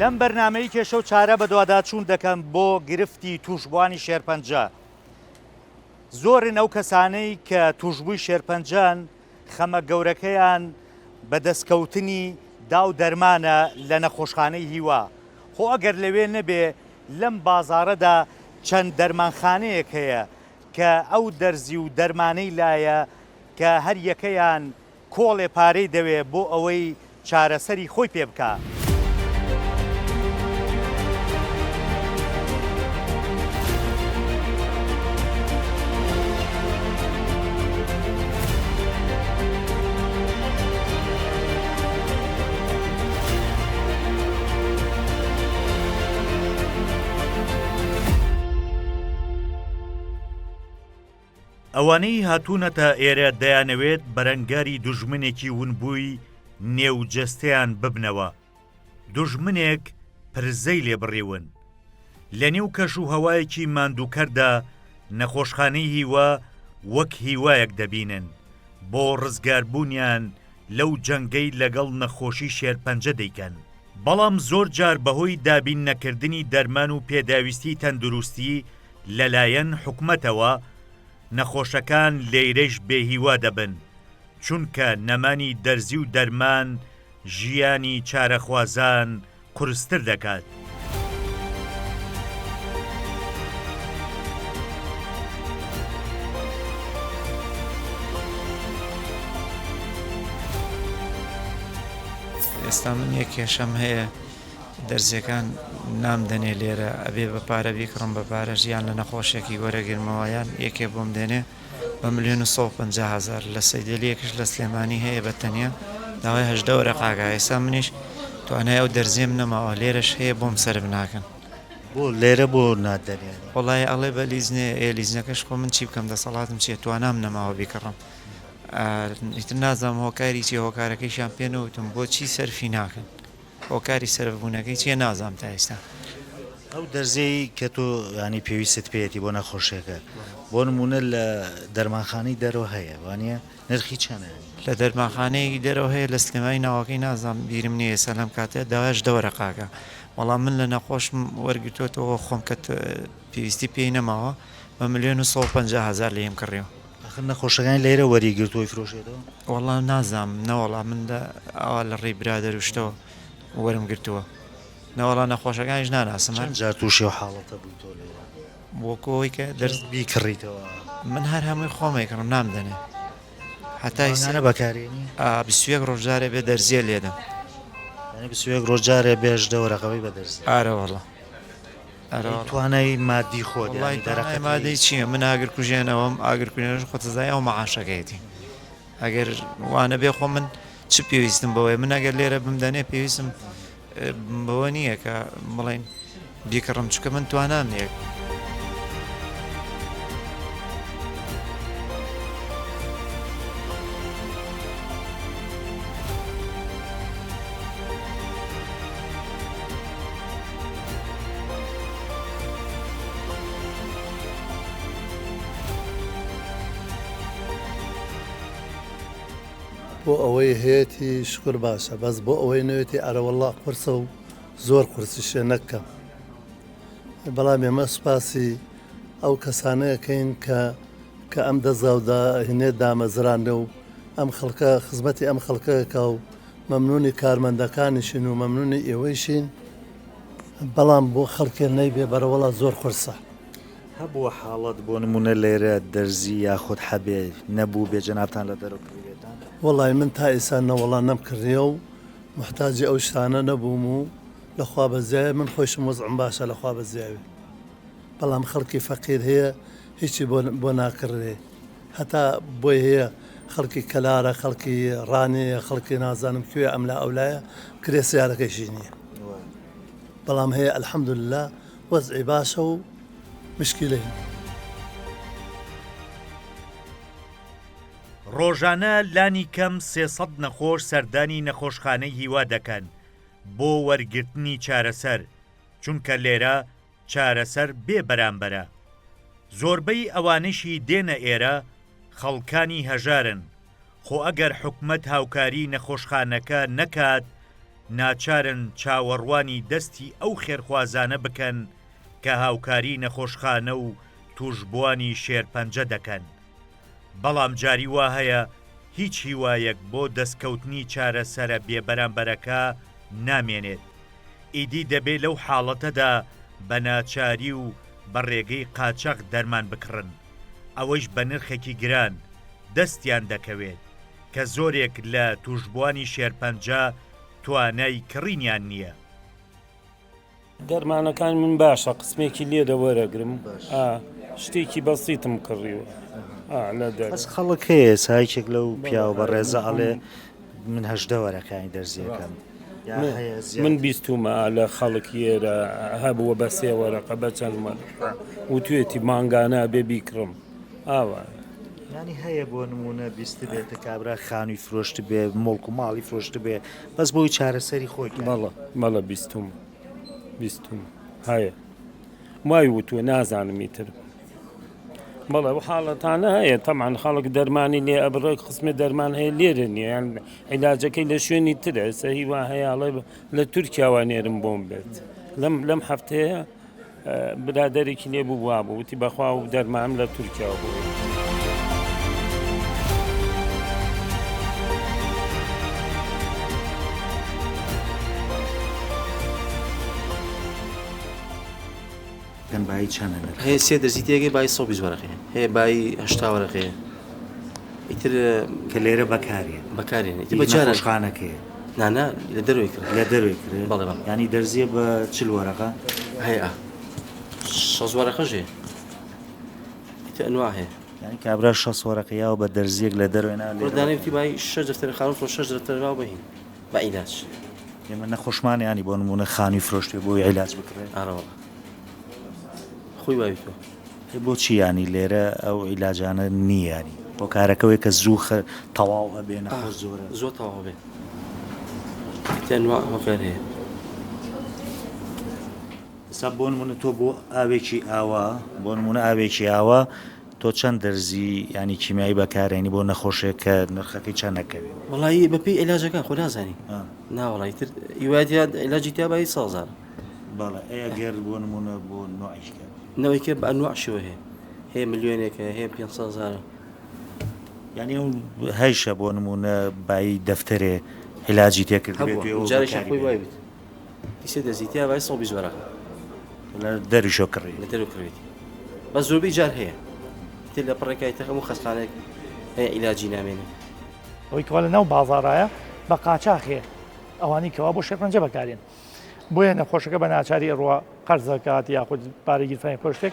لەم بەرنامەی کێشە و چارە بەدواداچوون دەکەم بۆ گرفتی تووشبووانی شێرپەنجە. زۆرن ئەو کەسانەی کە تووشبووی شێرپەنجەن خەمە گەورەکەیان بەدەستکەوتنی داو دەرمانە لە نەخۆشخانەی هیوا. خۆ ئەگەر لەوێ نەبێ لەم بازاڕەدا چەند دەرمانخانەیەک هەیە کە ئەو دەرزی و دەرمانەی لایە کە هەر یەکەیان کۆڵێ پارەی دەوێ بۆ ئەوەی چارەسەری خۆی پێ بکا. ئەوانەی هاتوونەتە ئێرە دەیانەوێت بەرەنگاری دوژمنێکی ونبووی نێو جەستەیان ببنەوە، دوژمنێک پرزەی لێ بڕیون. لە نێو کەش و هەوایەکی ماندووکەردا نەخۆشخانەی هیوا وەک هیوایەک دەبینن بۆ ڕزگاربوونیان لەو جەنگەی لەگەڵ نەخۆشی شێرپەنجە دەیکەن، بەڵام زۆر جار بەهۆی دابین نەکردنی دەرمان و پێداویستی تەندروستی لەلایەن حکومەتەوە، نەخۆشەکان لێیرەیش بێهیوا دەبن، چونکە نەمانی دەرزی و دەرمان ژیانی چارەخوازان قورستر دەکات. ئێستا من یەک کێشەم هەیە دەرزیەکان نامدەنێ لێرە ئەبێ بە پارە بیکڕم بە پارەش یان لە نەخۆشێکی وەرەگرمەوە یان یەکێ بۆم دێنێ بە ملیۆن و 150 هەزار لە سەیدەلیەکش لە سلێمانی هەیە بە تەنیا داوای 18 وەرەقاکە ئێستا منیش توانای ئەو دەرزیەم نەماوە لێرەش هەیە بۆم سەرف ناکەن. بۆ لێرە بۆ ناتدەنێ؟ وەڵای ئەڵێ بە لیزنەیە ئێ لیزنەکەش خۆ من چی بکەم دەسەڵاتم چیە توانام نەماوە بیکڕم ئیتر نازانم هۆکاری چیە هۆکارەکەیشیان پێ نەوتم بۆچی سەرفی ناکەن. هۆکاری سەرف بوونەکەی چیە نازانم تا ئێستا. ئەو دەرزیەی کە تۆ یانی پێویستت پێیەتی بۆ نەخۆشیەکە بۆ نموونە لە دەرمانخانەی دەرەوە هەیە وانیە نرخی چەنە یانی؟ لە دەرمانخانەیەکی دەرەوە هەیە لە سلێمانی ناوەکەی نازانم بیرم نیە ئێستا لەم کاتە داوایش دە وەرەقاکە بەڵام من لە نەخۆشم وەرگرتۆتەوە خۆم کە پێویستی پێی نەماوە بە ملیۆن و 150 هەزار لێیم کڕیوە. ئاخر نەخۆشەکانی لێرە وەری گرتووە ئەیفرۆشێتەوە؟ وەڵا نازانم نەوەڵا من لە ئاوا لە ڕێی برادەر و شتەوە وەرم گرتووە نەوەڵا نەخۆشەکانیش ناناسم هەر چەند جار تووشی ئەو حاڵەتە بوویتەوە لێرە؟ وەکو ئەوەی کە دەرس بیکڕیتەوە؟ من هەر هەمووی خۆم ئەیکڕم نامدەنێ هەتا ئیستا مانگانە بەکارێنی؟ ئا 21 ڕۆژ جارێ بێ دەرزیە لێدەم. یانی 21 ڕۆژ جارێ بێ 18 وەرەقە بەی بە دەرزیە؟ ئارەوەڵا. توانای مادی خۆت وەڵای توانای مادی چییە من ئاگر کوژێنەوەم ئاگر کوژێنەوەش خۆت دەزانی ئەو مەعاشەکەیەتی ئەگەر وانە بێ خۆ من چ پێویستم بەوەیە من ئەگەر لێرە بمدەنێ پێویستم بەوە نییە کە بڵێن بیکڕم چکە من توانام نییە. بۆ ئەوەی هەیەتی شوکر باشە بەس بۆ ئەوەی نەوێتی ئەرەوەڵا قورسە و زۆر قورسیشە نەک کەم بەڵام ئێمە سوپاسی ئەو کەسانەیەکەین کە کە ئەم دەزگا و داهێنێ دامەزراندە و ئەم خەڵکە خزمەتی ئەم خەڵکەکە و مەمنونی کارمەندەکانیشین و مەمنونی ئێوەیشین بەڵام بۆ خەڵکێ نەیبێ بەرەوەڵا زۆر قورسە. هەبووە حاڵەت بۆ نموونە لێرە دەرزی یاخود حەبێ نەبووبێ جەنابتان لە دەرەوە کڕیبێتان؟ وەڵای من تا ئیستا نەوەڵا نەمکڕیە و موحتاجی ئەو شتانە نەبووم و لە خوا بەزیایە من خۆیشم وەزعم باشە لە خوا بەزیاوێ بەڵام خەڵکی فەقیر هەیە هیچی بۆ بۆ ناکڕرێ هەتا بۆی هەیە خەڵکی کەلارە خەڵکی ڕانیەیە خەڵکی نازانم کوێ ئەملا ئەولایە کرێ سیارەکەیشی نییە بەڵام هەیە الحمدللە وەزعی باشە و مشکیلەی نییە. ڕۆژانە لانی کەم 300 نەخۆش سەردانی نەخۆشخانەی هیوا دەکەن بۆ وەرگرتنی چارەسەر، چونکە لێرە چارەسەر بێ بەرامبەرە. زۆربەی ئەوانەیشی دێنە ئێرە خەڵکانی هەژارن، خۆ ئەگەر حکومەت هاوکاری نەخۆشخانەکە نەکات. ناچارن چاوەڕوانی دەستی ئەو خێرخوازانە بکەن کە هاوکاری نەخۆشخانە و تووشبووانی شێرپەنجە دەکەن، بەڵام جاری وا هەیە هیچ هیوایەک بۆ دەستکەوتنی چارەسەرە بێبەرامبەرەکە نامێنێت، ئیدی دەبێ لەو حاڵەتەدا بە ناچاری و بە ڕێگەی قاچاخ دەرمان بکڕن، ئەوەیش بە نرخێکی گران دەستیان دەکەوێت کە زۆرێک لە تووشبووانی شێرپەنجە توانای کڕینیان نییە. دەرمانەکانی من باشە قسمێکی لێرە وەرەگرم شتێکی بەسیتم کڕیوە لە دەر. بەس خەڵک هەیە ئێستا یەکێک لەو پیاوە بەڕێزە ئەڵێ من 18 وەرەقەیانی دەرزیەکەم من بیستومە لە خەڵک ئێرە هەبووە بە سێ وەرەقە بە چەند وەرەقە وتوێتی مانگانە بێ بیکڕم ئاوا. یانی هەیە بۆ نمونە بیستبێتە کابرا خانووی فرۆشت بێ مڵک و ماڵی فرۆشت بێ بەس بۆی چارەسەری خۆی کات. بەڵێ بەڵێ بیستوم بیستوم هەیە وای وتووە نازانم ئیتر بەڵێ ئەو حاڵەتانە هەیە تەمان خەڵک دەرمانی لێ ئەبڕێ قسمێ دەرمان هەیە لێرە نییە یان عیلاجەکەی لە شوێنی ترە ئێستا هیوا هەیە ئەڵێ لە تورکیاوە نێرم بۆم بێت لەم لەم هەفتەیە برادەرێکی لێ بوو وابوو وتی بەخوا و دەرمانم لە تورکیاوە بوو. کەن بایی چەنە نرخ؟ هەیە سێ دەرزی تێگەی بایی 120 وەرەقەیە هەیە بایی 80 وەرەقەیە ئیتر کە لێرە بەکارێن بەکارێن ئیتر بە جاران نەخۆشخانەکەیە نا نا لە دەرەوەی کرێ لە دەرەوەی کرێ بەڵێ بەڵێ یانی دەرزیە بە 40 وەرەقە هەیە ئا شەست وەرەقەش هەیە ئیتر ئەنوا هەیە یانی کابرا 60 وەرەقە یاوە بە دەرزیەک لە دەرەوەی نا لێرە دانەی وتی بای شەش دەفتەر خانوو فرۆشت شەش دەفتەر باو بە هین بە عیلاج ئێمە نەخۆشمان ینی بۆ نمونە خانووی فرۆشتێ بۆی عیلاج بکڕێ ئارە وەڵا خۆی وای وتوە. ئەی بۆچی یانی لێرە ئەو عیلاجانە نییە یانی هۆکارەکەوەی کە زوو خە تەواو ئەبێ نەخۆش زۆرە. زۆر تەواو بێ تەنوا هۆکار هەیە. ئێستا بۆ نمونە تۆ بۆ ئاوێکی ئاوا بۆ نمونە ئاوێکی ئاوا تۆ چەند دەرزی ینی کیمیایی بەکارێنی بۆ نەخۆشێک کە نرخەکەی چەند نەکەوێت وەڵایی بەپێی عیلاجەکان خۆ نازانی نا وەڵایی تر هیوایەت یا عیلاجی تیا بایی ساڵ زارە. بەڵێ ئەی ئەگەر بۆ نمونە بۆ نوعیش کە. نەوەی کە بە ئەنواع شێوە هەیە هەیە ملیۆنێکە هەیە 500 هەزارە. یانی ئەو هەیشە بۆ نمونە بایی دەفتەرێ عیلاجی تێ کردبێت هەبووە و جارێکی خۆی وای بیت ئیسە دەزی تیا بای 120 وەرەقە لە دەریشۆ کڕی لە دەرەوە کڕیوێتی بەس زۆربەی جار هەیە تر لە پڕێکای تر هەموو خەستخانەیەک هەیە عیلاجی نامێنێ. ئەوەی کەوا لە ناو بازاڕایە بە قاچاخێ ئەوانەی کەوا بۆ شێرپەنجە بەکارێن بۆیە نەخۆشەکە بە ناچاری ئەڕوا قەرز دەکات یاخود پارەی گیرفانی خۆی شتێک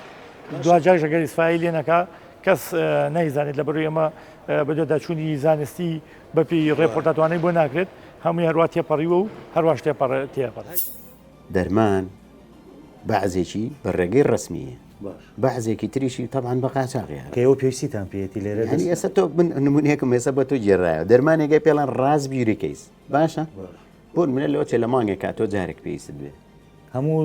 دواجاریش ئەگەر ئیسفای لێ نەکا کەس نەیزانێت لە بەروی ئەمە بەدواداچوونی زانستی بەپێی ڕێپۆرتاتوانەی بۆ ناکرێت هەمووی هەروا تێپەڕیوە و هەرواش تێپەڕ تێپەڕێت. دەرمان بەعزێکی بە ڕێگەی ڕەسمییە بەعزێکی تریشی تەبعەن بە قاچاغی هەر کە ئێوە پێویستیتان پێیەتی لێرە یانی ئێستا تۆ من نمونەیەکم ئێستا بە تۆ گێڕایەوە دەرمانێکە پێڵان ڕاز بیوری کەیس باشە بۆ نمونە لەوە چێ لە مانگێکا تۆ جارێک پێویستت بێ هەموو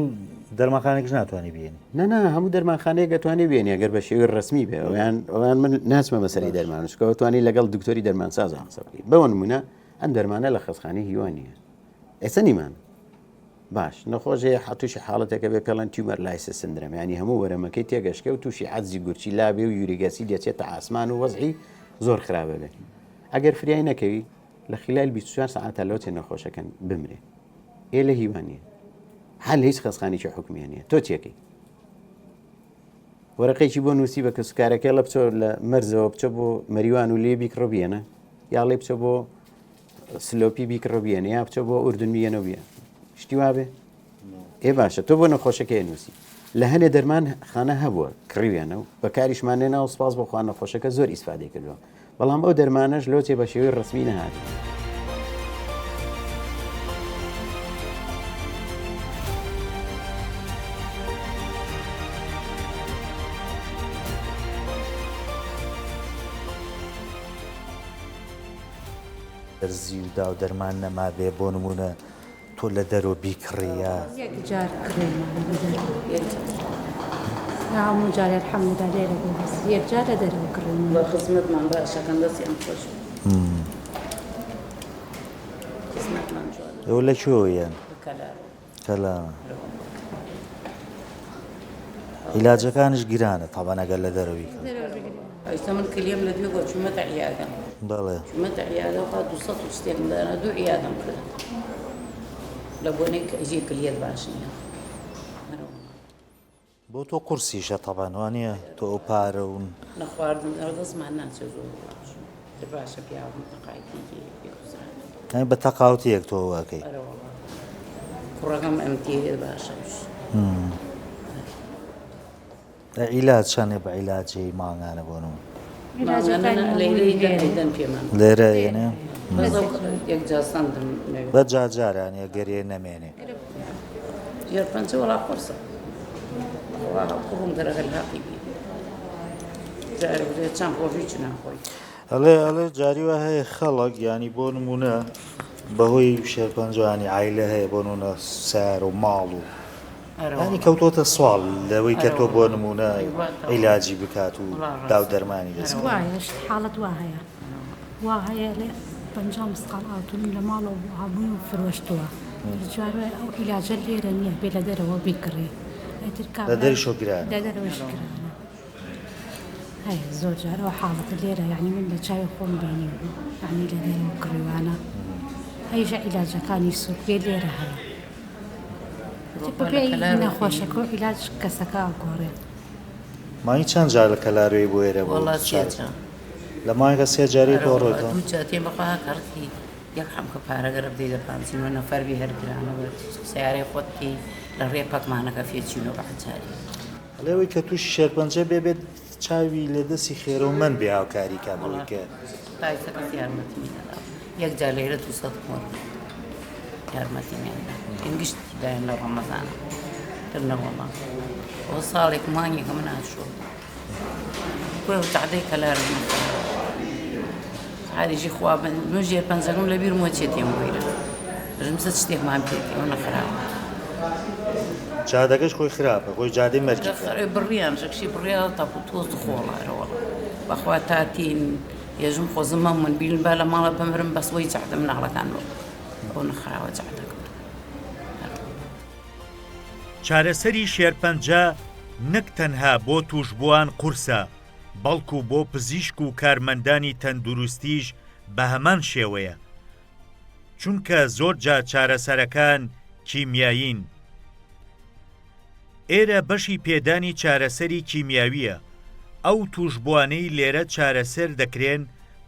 دەرمانخانێکش ناتوانانی بێنی نا نا هەموو دەرمانخانەیەک دەتوانێت بێنی ئەگەر بە شێوەی ڕسمی بێ ئەویان ئەویان من ناچمە مەسەری دەرمانشکەوە توانی لەگەڵ دکتۆری دەرمانسازان قسە بکەی بەوە نمونە ئەم دەرمانە لە خەستخانەی هیوا نییە ئێستا نیمان باش نەخۆش هەیە تووشی حاڵەتێکە بێ پێڵەن tumor lysis syndrome ینی هەموو وەرەمەکەی تێگەشکێ و تووشی عەجزی گورچی لابێ و uric acid دەچێتە ئاسمان و وەزعی زۆر خراپە بێ ئەگەر فریای نەکەوی لە خلال 24 سەعاتە لەوچێ نەخۆشەکەن بمرێ ئێ لە هیوا نییە هەر لە هیچ خەسخانێکی حکومیان نییە تۆ چیەکەی وەرەقێکی بۆ نووسی بە کەسوکارەکەی ڵە بچۆ لە مەرزەوە بچۆ بۆ مەریوان و لێ بیکڕە بیێنە یا ڵێ بچۆ بۆ سلۆپی بیکڕە بیێنە یا بچۆ بۆ ئوردن بیێنە بیە شتی وابێ ئێ باشە تۆ بۆ نەخۆشەکەی نووسی لە هەنێ دەرمان خانە هەبووە کڕیویانە و بەکاریشمان نێنا و سپاس بۆ خوا نەخۆشەکە زۆر ئیسفادەی کردووە بەڵام ئەو دەرمانەش لۆچێ بە شێوەی ڕسمی نەهات. دەرزی و داو دەرمان نەمابێ بۆ نموونە تۆ لە دەرۆ بیکڕی یا. یەک جار کڕیومانە لە دەرەوە یەک جار هەموو جارێ الحمدللە لێرە بوو بەس یەک جار لە دەرەوە کڕیومانە. وە خزمەتمان باشەکەن دەستیان خۆش بێت خزمەتمان جوانە. ئێوە لە کوێوە یەن؟ کەلار. عیلاجەکانیش گرانە تەبعەن ئەگەر لە دەرەوەی کڕی. ئێستا من کلیەم لە دوێ گۆ چوومەتە عیادە. بەڵێ. چوومەتە عیادە خوا 200 و شتێکم دانا دوو عیادەم کرد. لە بۆنەی ئەژی کلیەت باش نییە. بۆ تۆ قورسیشە تەبعەن وانیە تۆ ئەو پارە و. نە خواردن لە دەستمان ناچێ زۆر تر باشە پیاوم تەقاعیتێکی پێ گوزرانە. یانی بە تەقاوتیەک تۆ ئەوە ئەکەی. ئەرە وەڵا کوڕەکەم ئەمتیەیە باشە. ئە عیلاج چەنێ بە عیلاجی مانگانە بۆ نمونە. لێرە یەنێ بە جارجاران یە گەرێ نەمێنێ. ئەڵێ ئەڵێ جاری وا هەیە خەڵک یانی بۆ نمونە بەهۆی شێرپەنجەوانی عیلە هەیە بۆ نمونە سار و ماڵ و یانی کەوتۆتە سواڵ لەوەی کە تۆ بۆ نموونە عیلاجی بکات و داو دەرمانی دەست بکەوێت. وایە شت حاڵەت وا هەیە وا هەیە لێ 50 مسقاڵ ئاڵتونم لە ماڵەوە بۆ هەبووی و فرۆشتووە جار وایە ئەو عیلاجە لێرە نییە بێ لە دەرەوە بیکڕێ ئیتر لە کابرا دەریشەوە گرانە. لە دەرەوەش گرانە هەیە زۆر جار ئەو حاڵەتە لێرە یانی من بە چاوی خۆم بینیومە یانی لە دەرەوە کڕیوانە هەیشە عیلاجەکانی سووک بێ لێرە هەیە. بەپێی نەخۆشەکە و عیلاج کەسەکە ئەگۆڕێ. مانگی چەند جار لە کەلاروێی بۆ ئێرە بۆ وەڵا سێ جار. لە مانگە سێ جاری تۆ ڕۆیتەوە؟ دوو جار تێم بەخوا کەڕکی یەک حەمکە پارە گەرە بدەی لە بانزینەوە نەفەر بی هەر گرانە بە سەیارەی خۆت تێی لە ڕێ پەکمانەکە فێچینەوە بە عەجاری. ئەڵێ ئەوەی کە تووشی شێرپەنجە بێ بێت چاوی لە دەستی خێرەومەند بێ هاوکاری کا بەوەی کە. تا ئیستا کەس یارمەتیمی نەداوە یەک جار لێرە 200 مۆر یارمەتیمیان دا ئین گشت دایان لە ڕەمەزان تر نەوەڵا ئەوە ساڵێک مانگێکە من هاتشۆ بۆیە تەعدەی کەلارم حالیژی خوا بن من ژێر پەنجەکەم لە بیرمەوە چێ تێم بۆیرە ژم سە شتێکمان پێ ئەو نەخراوە جادەکەش خۆی خراپە خۆی جادەی مەرگی بڕیان شەکشی بڕیا تاکو تۆز خۆڵارەوە بەخوا تاتین ێژم خۆزم مەمون بیلن با لە ماڵە بمرم بەس وەی جادە مناڵەکان بۆ نەخراوە جادەکە. چارەسەری شێرپەنجە نەک تەنها بۆ تووشبووان قورسە، بەڵکو بۆ پزیشک و کارمەندانی تەندروستیش بەهەمان شێوەیە، چونکە زۆرجار چارەسەرەکان کیمیایین. ئێرە بەشی پێدانی چارەسەری کیمیاوییە، ئەو تووشبووانەی لێرە چارەسەر دەکرێن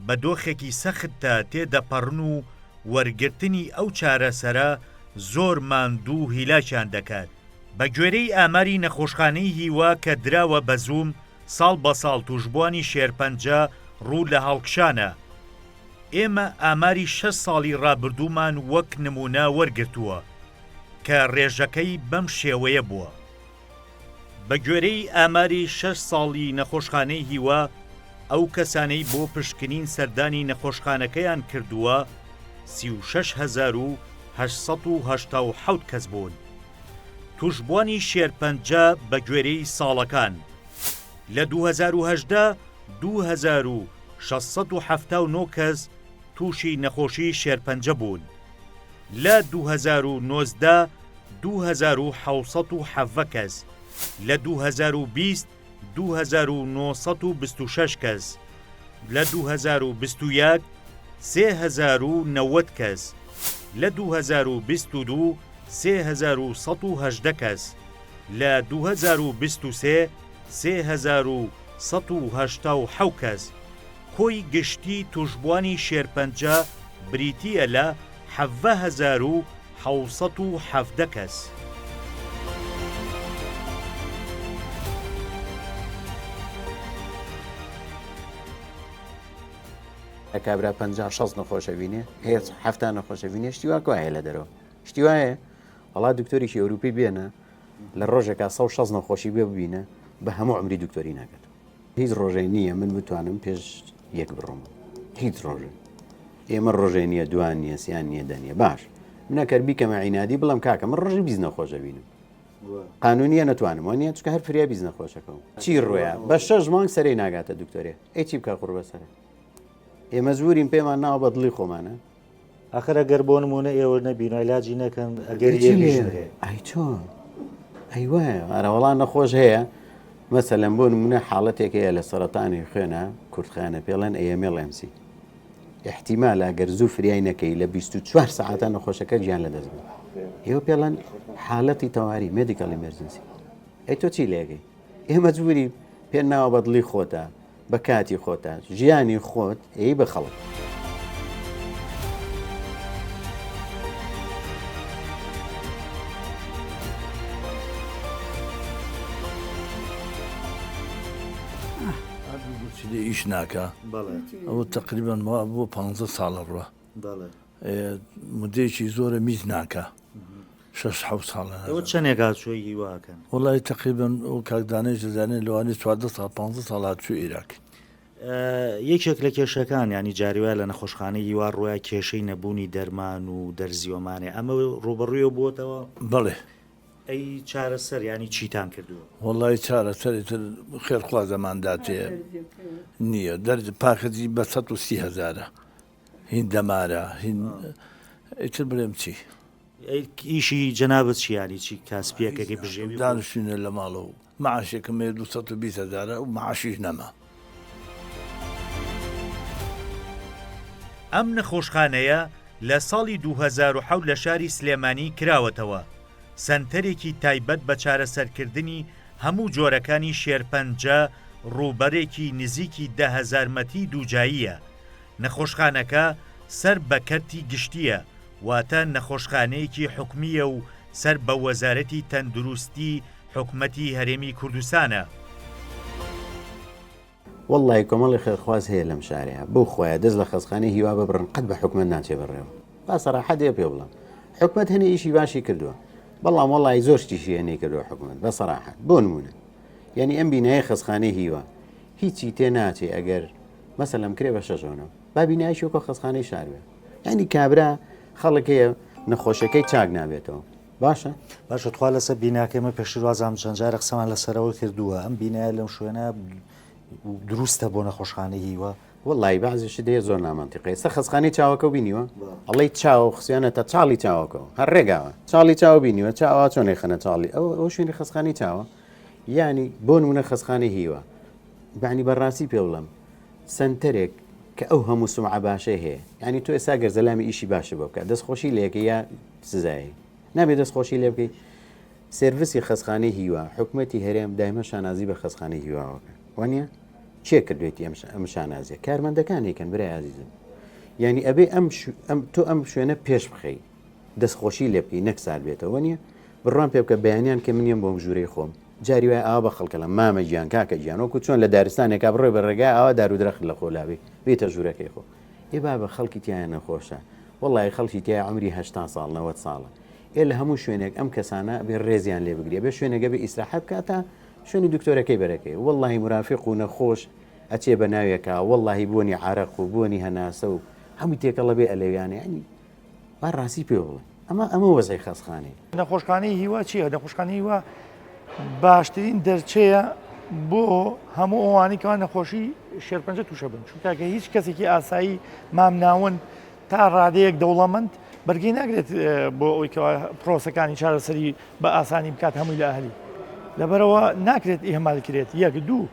بە دۆخێکی سەختدا تێدەپەڕن و وەرگرتنی ئەو چارەسەرە زۆر ماندوو و هیلاکیان دەکات. بە گوێرەی ئاماری نەخۆشخانەی هیوا کە دراوە بە زووم، ساڵ بە ساڵ تووشبووانی شێرپەنجە ڕوو لە هەڵکشانە. ئێمە ئاماری شەش ساڵی ڕابردوومان وەک نموونە وەرگرتووە کە ڕێژەکەی بەم شێوەیە بووە. بە گوێرەی ئاماری شەش ساڵی نەخۆشخانەی هیوا، ئەو کەسانەی بۆ پشکنین سەردانی نەخۆشخانەکەیان کردووە 36,887 کەس بوون. تووشبووانی شێرپەنجە بە گوێرەی ساڵەکان لە 2018 2679 کەس تووشی نەخۆشی شێرپەنجە بوون، لە 2019 2717 کەس، لە 2020 2926 کەس، لە 2021 3090 کەس، لە 2022 3118 کەس، لە 2023 3187 کەس. کۆی گشتی توشبوانی شێرپەنجە بریتییە لە 17,717 کەس. کابرا 50 60 نەخۆشە بینێ هێچ هەفتا نەخۆشە بینێ شتی وا کوا هەیە لە دەرەوە شتی وایە وەڵا دکتۆرێکی ئەوروپی بێنە لە ڕۆژێکا 160 نەخۆشی بێ ببینە بە هەموو عمری دکتۆری ناکات هیچ ڕۆژێ نییە من بتوانم پێش یەک بڕۆم هیچ ڕۆژێ ئێمە ڕۆژێ نییە دوان نییە سیان نییە دەنیە باش منەکەر بیکەمە عینادی بڵم کاکە من ڕۆژی بیست نەخۆشە بینم قانونیە نەتوانم وانە چکە هەر فریا بیست نەخۆشەکەم چی ڕۆیە بە شەش مانگ سەرەی ناگاتە دکتۆرێ ئەی چی بکە قوڕ بەسەرە ئێمە زورین پێمان ناوە بە دڵی خۆمانە. ئاخر ئەگەر بۆ نموونە ئێوە نەبین و عیلاجی نەکەن ئەگەری چی ئێمیش لێ؟ مرێ. ئەی چۆن؟ ئەی وایە ئەرەوەڵا نەخۆش هەیە مەسەلەن بۆ نمونە حاڵەتێک هەیە لە سەرەتانی خوێنە کورتخایەنە پێڵێن AML MC احتیمالە گەر زوو فریای نەکەی لە 24 سەعاتە نەخۆشەکە گیان لەدەست بێت ئێوە پێڵەن حالەتی تەواری medical emergency ئەی تۆ چی لێگەی ئێ مەجبوری پێ ناوە بە دڵی خۆتە بە کاتی خۆتە ژیانی خۆت ئەی بە خەڵک. گورچیلە ئیش ناکا ئەوە تقریبان وا بۆ پ ساڵە ڕوە مدەیەکی زۆرە میز ناکا شەش حەوت ساڵە ئەوە چەندێک هاتووی هیواکەن وڵی تقریبان ئەو کاکدانەی دەزانێت لەوانی 14 ساڵ 15 ساڵ هاتوو عێراق یەکێک لە کێشەکان ینی جاریوایە لە نەخۆشخانەی هیوا ڕۆیا کێشەی نەبوونی دەرمان و دەرزیۆمانێ ئەمە ڕوبەڕوویە بووەتەوە بەڵێ ئەی چارەسەر یانی چیتان کردووە؟ وەڵای چارەسەری تر خێرخوازەمان داتێ نییە دەرد پاکەتی بە 130 هەزارە هین دەمارە هین ئیتر بڵێم چی ئیشی جەنابت چی یانی چی کاسپیەکەکەی بژێوی دانیشتینە لە ماڵەوە معاشێکم هەیە 220 هەزارە و معاشیش نەما. ئەم نەخۆشخانەیە لە ساڵی 2007 لە شاری سلێمانی کراوەتەوە، سەنتەرێکی تایبەت بە چارەسەرکردنی هەموو جۆرەکانی شێرپەنجە ڕووبەرێکی نزیکی 10,000 مەتری دووجاییە، نەخۆشخانەکە سەر بە کەرتی گشتییە، واتە نەخۆشخانەیەکی حکومییە و سەر بە وەزارەتی تەندروستی حکومەتی هەرێمی کوردستانە. وەڵڵاهی کۆمەڵی خێرخواز هەیە لەم شارەیا بەو خوایە دەست لە خەسخانەی هیوا ببڕن قەت بە حکومەت ناچێ بەڕێوە با سەراحەت ئێ پێ بڵێم حکومەت هەنێ ئیشی باشی کردووە بەڵام وەڵڵاهی زۆر شتیشی هەیە نەیکردووە حکومەت بە سەراحەت بۆ نمونە یعنی ئەم بینایە خەسخانەی هیوا هیچی تێ ناچێ ئەگەر مەسەلەن کرێ بە شەژۆنە با بینایشی وەکۆ خەسخانەی شار بێ یعنی کابرا خەڵک هەیە نەخۆشەکەی چاک نابێتەوە باشە. باشە تخوا لەسەر بیناکەی ئێمە پێشتر وازانم چەند جارە قسەمان لەسەرەوە کردووە ئەم بینایە لەم شوێنە دروستە بۆ نەخۆشخانەی هیوا؟ وەڵی بەعزی شت هەیە زۆر نامەنتیقی ئێستا خەسخانەی چاوەکەو بینیوە ئەڵێی چاوە خسیانەتە چاڵی چاوەکەەوە هەر ڕێگاوە چاڵی چاوە بینیوە چاوە چۆنی خەنە چاڵی ئەو ئەو شوێنی خەسخانی چاوە یعنی بۆ نمونە خەسخانەی هیوا بەعنی بەڕاستی پێ بڵم سەنتەرێک کە ئەو هەموو سومعە باشەی هەیە یعنی تۆ ئێستا گەر زەلامی ئیشی باشە بۆ بکە دەست خۆشی لێکە یا سزایی نابێ دەست خۆشی لێ بکەی سێرڤسی خەسخانەی هیوا حکومەتی هەرێم دایمە شانازی بە خەسخانەی هیواوەکە وانە چێ کردوێتی ئەم ئەم شانازیە کارمەندەکانی کەن برای ئازیزم یعنی ئەبێ ئەم ئەم تۆ ئەم شوێنە پێش بخەی دەستخۆشی لێ بکەی نەک سار بێتەوە نیە بڕوام پێ بکە بەیانیان کە منیم بۆم ژوورەی خۆم جاری وایە ئاوا بە خەڵکەڵە مامە گیان کاکە گیان وەکو چۆن لە دارستانێکا بڕۆی بە ڕێگای ئاوا دار و درەخت لە خۆ لاوی بێتە ژوورەکەی خۆ ئێ بابە خەڵکی تایە نەخۆشە وەڵی خەڵکی تای عمری هەشتا ساڵ 90 ساڵە ئێ لە هەموو شوێنێک ئەم کەسانە بێ ڕێزیان لێ بگرێ بێ شوێنەگە بێ ئیسراحەت بکات تا شوێنی دکتۆرەکەی بەرەکەی وەڵی مرافق و نەخۆش ئەچێ بە ناوێکا وەڵی بۆنی عرەق و بۆنی هەناسە و هەمووی تێکەڵە بێ ئەلەویانە ینی با ڕاستی پێ بڵێ ئەمە ئەمە وەزعی خەسخانەیە. نەخۆشخانەی هیوا چییە؟ نەخۆشخانەی هیوا باشترین دەرچەیە بۆ هەموو ئەوانەی کەوا نەخۆشی شێرپەنجە تووشە بن چونکە کە هیچ کەسێکی ئاسایی مامناوەند تا ڕادەیەک دەوڵەمەند بەرگەی ناگرێت بۆ ئەوەی کەوا پرۆسەکانی چارەسەری بە ئاسانی بکات هەمووی لە ئەهلی لەبەرەوە ناکرێت ئیهمال کرێت یەک دوو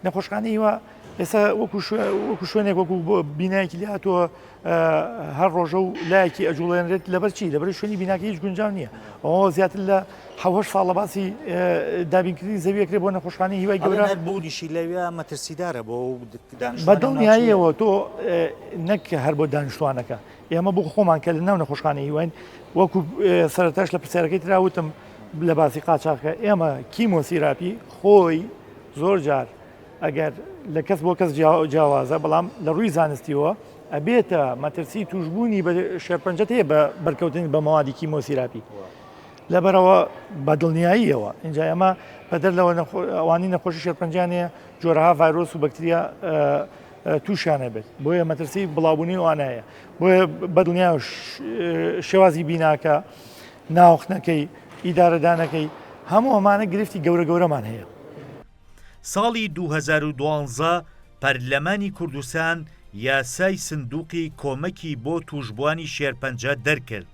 نەخۆشخانەی هیوا ئێستا وەکو شوێنێک وەکو بینایەکی لێ هاتووە هەر ڕۆژە و لایەکی ئەجوڵێنرێت لەبەر چی لەبەر شوێنی بیناکە هیچ گونجاو نییە ئەوە زیاتر لە حەوەش ساڵ لە باسی دابینکردنی زەویەکرێ بۆ نەخۆشخانەی هیوای گەورە هەر بوونیشی لەوێ مەترسیدارە بۆ بە دڵنیاییەوە تۆ نەک هەر بۆ دانیشتوانەکە ئێمە بۆ خۆمان کە لە ناو نەخۆشخانەی هیواین وەکو سەرەتاش لە پرسیارەکەی ترا وتم لە باسی قاچاخەکە ئێمە کیمۆسیراپی خۆی زۆر جار ئەگەر لە کەس بۆ کەس جیاوازە بەڵام لە ڕووی زانستیەوە ئەبێتە مەترسی توشببوونی بە شێرپەنجەت هەیە بە بەرکەوتن بە مەوادی کیمۆسیراپی لەبەرەوە بە دڵنیاییەوە اینجا ئەمە بەدەر لەوە ئەوانی نەخۆشی شێرپەنجیان هەیە جۆرەها ڤایرۆس و بەکتریا تووشیان هەبێت بۆیە مەترسی بڵاوبوونی ئەوانەیە بۆیە بەدڵنیا شێوازی بیناکە ناوخنەکەی ئیدارەدانەکەی هەموو ئەمانە گرفتی گەورە گەورەمان هەیە. ساڵی 2012 پەرلەمانی کوردستان یاسای سندوقی کۆمەکی بۆ تووشبووانی شێرپەنجە دەرکرد،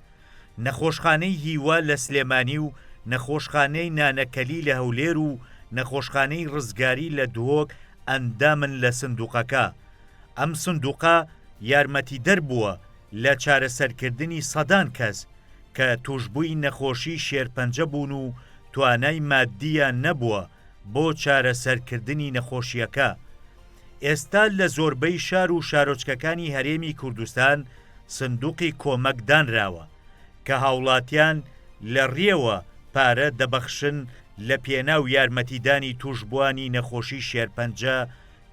نەخۆشخانەی هیوا لە سلێمانی و نەخۆشخانەی نانەکەلی لە هەولێر و نەخۆشخانەی ڕزگاری لە دهۆک ئەندامن لە سندوقەکە. ئەم سندوقە یارمەتیدەر بووە لە چارەسەرکردنی سەدان کەس کە تووشبووی نەخۆشی شێرپەنجە بوون و توانای ماددییان نەبووە بۆ چارەسەرکردنی نەخۆشییەکە. ئێستا لە زۆربەی شار و شارۆچکەکانی هەرێمی کوردستان سندوقی کۆمەک دانراوە، کە هاوڵاتیان لە ڕێوە پارە دەبەخشن لە پێناو یارمەتیدانی تووشبووانی نەخۆشی شێرپەنجە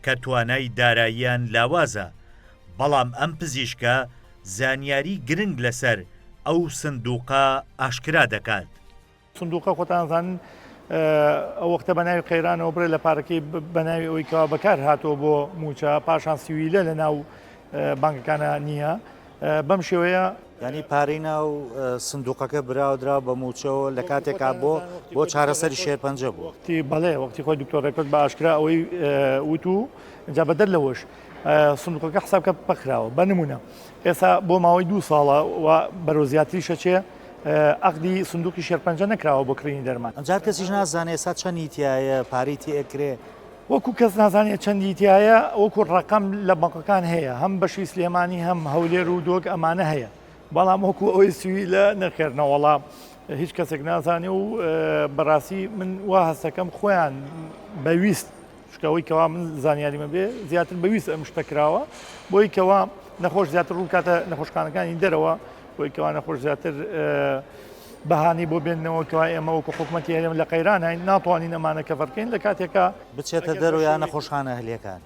کە توانای داراییان لاوازە، بەڵام ئەم پزیشکە زانیاری گرنگ لەسەر ئەو سندوقە ئاشکرا دەکات. سندوقە خۆتان زانن ئەو وەختە بە ناوی قەیرانەوە بڕێ لە پارەکەی بە ناوی ئەوەی کەوا بەکار هاتەوە بۆ موچە پاشان سیویلە لە ناو بانکەکانە نییە بەم شێوەیە. یانی پارەی ناو سندوقەکە براوە درا بە موچەوە لە کاتێکا بۆ بۆ چارەسەری شێرپەنجە بوو. وەختی بەڵێ وەختی خۆی دکتۆر ڕێکەوت بە ئاشکرا ئەوەی وت و جا بەدەر لەوەش سندوقەکە حساب کە پەکخراوە بە نمونە ئێستا بۆ ماوەی دوو ساڵە و بەرەو زیاتریش ئەچێ عەقدی سندوقی شێرپەنجە نەکراوە بۆ کڕینی دەرمان. ئەمجار کەسیش نازانێ ئێستا چەندی تیایە پارەی تێ ئەکرێ. وەکو کەس نازانێ چەندی تیایە وەکو ڕەقەم لە بانقەکان هەیە هەم بەشی سلێمانی هەم هەولێر و دۆک ئەمانە هەیە بەڵام وەکو ئەوەی سویلە نەخێر نەوەڵا هیچ کەسێک نازانێ و بەڕاستی من وا هەستەکەم خۆیان بەویست چونکە ئەوەی کەوا من زانیاریمە بێ زیاتر بەویست ئەم شتە کراوە بۆی کەوا نەخۆش زیاتر ڕووکاتە نەخۆشخانەکانی دەرەوە بۆی کەوا نەخۆش زیاتر بەهانی بۆ بێنەوە کەوا ئێمە وەکو حکوومەتی هەرێم لە قەیرانین ناتوانین ئەمانە کەفەرکەین لە کاتێکا بچێتە دەرەوە یا نەخۆشخانە ئەهلیەکان.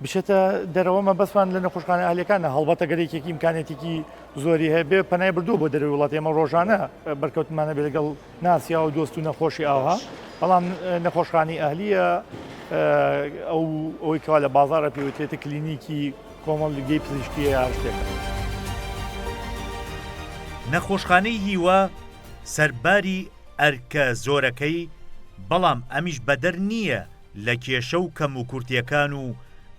بچێتە دەرەوە مەبەستمان لە نەخۆشخانە ئەهلیەکانە هەڵبەتە گەر یەکێکی ئیمکانێتێکی زۆری هەبێ پەنای بردووە بۆ دەرەوەی وڵات ئێمە ڕۆژانە بەرکەوتنمان هەبێ لەگەڵ ناسیا و دۆست و نەخۆشی ئاوها بەڵام نەخۆشخانەی ئەهلیە ئەو ئەوەی کەوا لە بازاڕە پێوترێتە کلینیکی کۆمەڵگەی پزیشکیە یا هەر شتێکە. نەخۆشخانەی هیوا سەرباری ئەرکە زۆرەکەی، بەڵام ئەمیش بەدەر نییە لە کێشە و کەموکورتییەکان و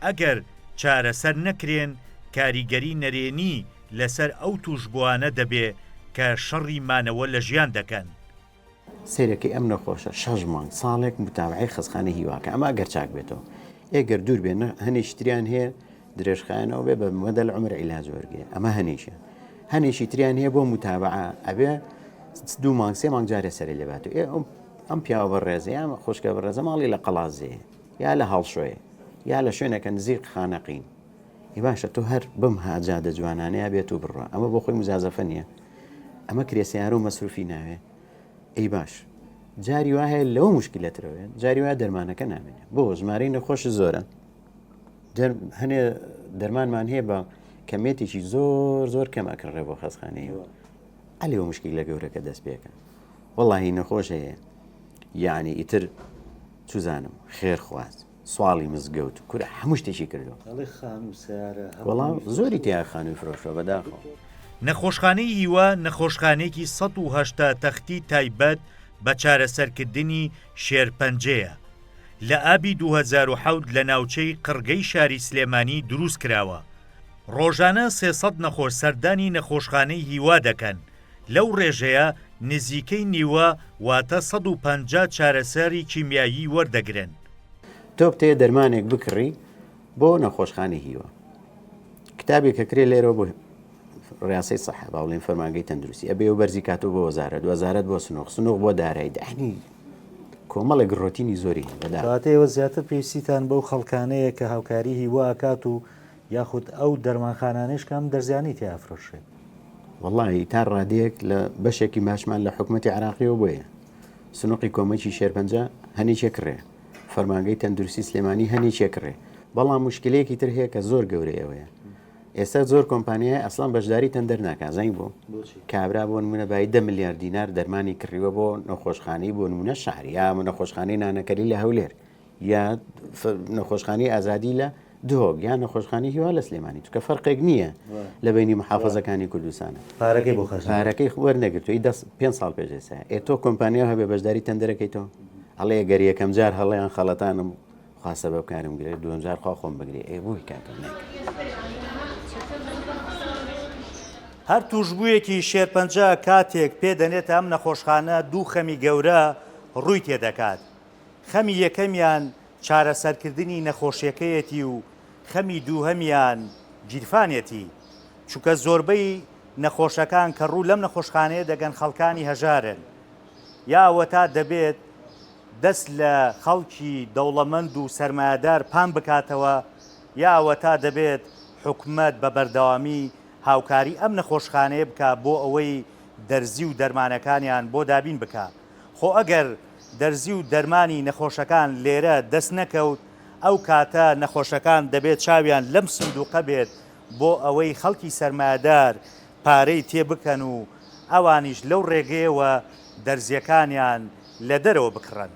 ئەگەر چارەسەر نەکرێن کاریگەری نەرێنی لەسەر ئەو تووشبووانە دەبێ کە شەڕی مانەوە لە ژیان دەکەن. سەیرەکەی ئەم نەخۆشە شەش مانگ ساڵێک متابعەی خەستخانەی هیواکە ئەمە ئەگەر چاک بێتەوە ئێ گەر دوور بێ نە هەنێکی تریان هەیە درێژخایەنەوە بێ بە مەدەل عمر عیلاج وەرگێ ئەمە هەنێکیان هەنێکی تریان هەیە بۆ متابعە ئەبێ دوو مانگ سێ مانگ جارێ سەرێ لێبات و ئێ ئەم پیاوە بەڕێزە یا خۆشکە بەڕێزە ماڵی لە قەڵازێ یا لە هەڵشۆیە یا لە شوێنەکە نزیک خانەقین ئی باشە تۆ هەر بم هاجادە جوانانەیە بێت و بڕە ئەمە بۆ خۆی مجازەفە نییە ئەمە کرێ سیارە و مەسروفی ناوێ ئەی باش جاری وا هەیە لەوە مشکلەترەوەێ جاری وا دەرمانەکە نامێنێ بۆ ژمارەی نەخۆش زۆرە هەنێ دەرمانمان هەیە بە کەمێتێکی زۆر زۆر کەم ئەکڕێ بۆ خەسخانەیەوە ئەلێ مشکل لە گەورەکە دەست پێکە وەڵی نەخۆش هەیە یعنی ئیتر چزانم خێرخواز سواڵی مزگەوت کورە هەموو شتێکی کردو وەڵام زۆری تیا خانووی فرۆشتوە بەداخەوە. نەخۆشخانەی هیوا نەخۆشخانەیەکی 180 تەختی تایبەت بە چارەسەرکردنی شێرپەنجەیە، لە ئابی 2007 لە ناوچەی قڕگەی شاری سلێمانی دروستکراوە، ڕۆژانە 300 نەخۆش سەردانی نەخۆشخانەی هیوا دەکەن، لەو ڕێژەیە نزیکەی نیوە واتە 150 چارەسەری کیمیایی وەردەگرن. تۆ بتەوێ دەرمانێک بکڕی بۆ نەخۆشخانەی هیوا کتابێک کە کرێ لێرەوە بۆ ڕیاسەی سەحە با بڵێن فەرمانگەی تەندروستی ئەبێ و بەرزی کاتەوە بۆ وەزارەت وەزارەت بۆ سنوق سنوق بۆ دارایی دانی کۆمەڵێک ڕۆتینی زۆری هەیە بەداخەوە. کەواتە ئێوە زیاتر پێویستیتان بەو خەڵکانەیە کە هاوکاری هیوا ئەکات و یاخود ئەو دەرمانخانانەیش کە ئەم دەرزیانەی تیا ئەفرۆشرێت. وەڵاهی تا ڕادەیەک لە بەشێکی باشمان لە حکومەتی عێراقیەوە بۆیە سنوقی کۆمەکی شێرپەنجە هەنێکێ کڕێ فەرمانگەی تەندروستی سلێمانی هەنێکێ کڕێ بەڵام مشکلەیەکی تر هەیە کە زۆر گەورەی ئەوەیە ئێستا زۆر کۆمپانیای ئەسڵان بەشداری تەندەر ناکا زانی بۆ کابرا بۆ نمونە بای دە ملیار دینار دەرمانی کڕیوە بۆ نەخۆشخانەی بۆ نمونە شار یا نەخۆشخانەی نانەکەلی لە هەولێر یا نەخۆشخانەی ئازادی لە دهۆک یا نەخۆشخانەی هیوا لە سلێمانی چونکە فەرقێک نییە لە بینی محافظەکانی کوردستانە پارەکەی بۆ خەرج پارەکەی وەرنەگرتووی دە پێ ساڵ پێش ئێستا ئێ تۆ کۆمپانیا هەبێ بەشداری تەندەرەکەی تۆ ئەڵێ گەر یەکەم جار هەڵیان خەڵەتانم. خوا سەبەب کارم گرێ دووەم جار خوا خۆم بگرێ ئێ بۆی کاکەم نایکەم. هەر تووشبوویەکی شێرپەنجە کاتێک پێ دەنێتە ئەم نەخۆشخانە دوو خەمی گەورە ڕووی تێدەکات، خەمی یەکەمیان چارەسەرکردنی نەخۆشیەکەیەتی و خەمی دووهەمیان گیرفانێتی، چونکە زۆربەی نەخۆشەکان کە ڕوو لەم نەخۆشخانەیە دەگەن خەڵکانی هەژارن یا ئەوەتا دەبێت دەست لە خەڵکی دەوڵەمەند و سەرمایەدار پان بکاتەوە یا ئەوەتا دەبێت حکومەت بە بەردەوامی هاوکاری ئەم نەخۆشخانەیە بکا بۆ ئەوەی دەرزی و دەرمانەکانیان بۆ دابین بکا. خۆ ئەگەر دەرزی و دەرمانی نەخۆشەکان لێرە دەست نەکەوت ئەو کاتە نەخۆشەکان دەبێت چاویان لەم سندوقە بێت بۆ ئەوەی خەڵکی سەرمایەدار پارەی تێ بکەن و ئەوانیش لەو ڕێگەیەوە دەرزیەکانیان لە دەرەوە بکڕن.